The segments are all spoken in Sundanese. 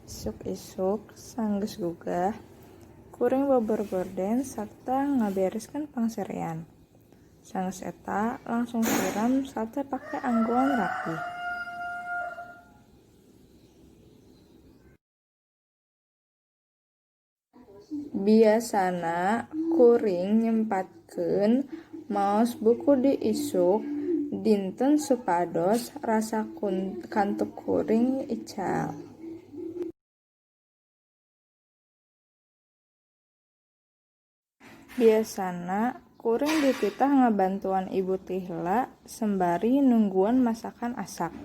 Isuk-isuk sanggeus gugah, kuring bobor gorden sarta ngabereskeun pangsarean. Sanggeus eta langsung siram sarta pake anggoan rapih. Biasana kuring nyempatkeun maos buku di isuk dinten supados rasa kantuk kuring ical. Biasana kuring dititah ngabantuan ibu ti heula sembari nungguan masakan asak.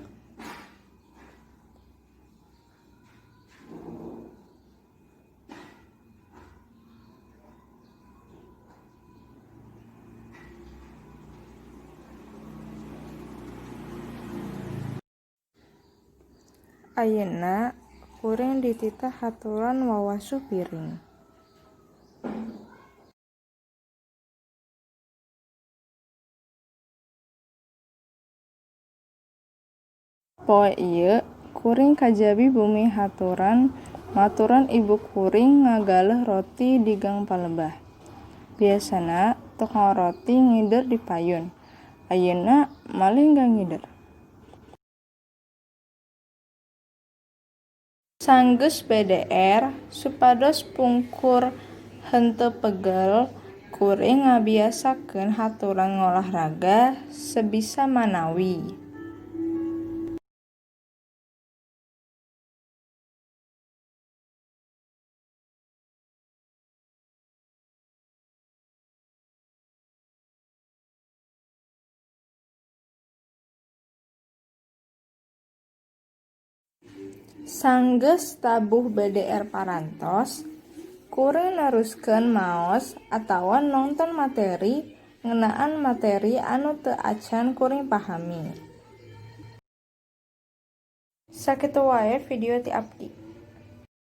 Ayeuna kuring dititah haturan wawasuh piring. Poe ieu kuring kajabi bumi haturan maturan ibu kuring ngagaleuh roti di gang palebah. Biasana tukang roti ngider di payun, ayeuna malih ngider. Sanggeus BDR, supados pungkur henteu pegel, kuring ngabiasakeun haturan ngolahraga sabisa manawi. Sanggeus tabuh BDR parantos, kuring neruskeun maos atawa nongton materi ngeunaan materi anu teu acan kuring pahami. Sakitu wae video ti abdi.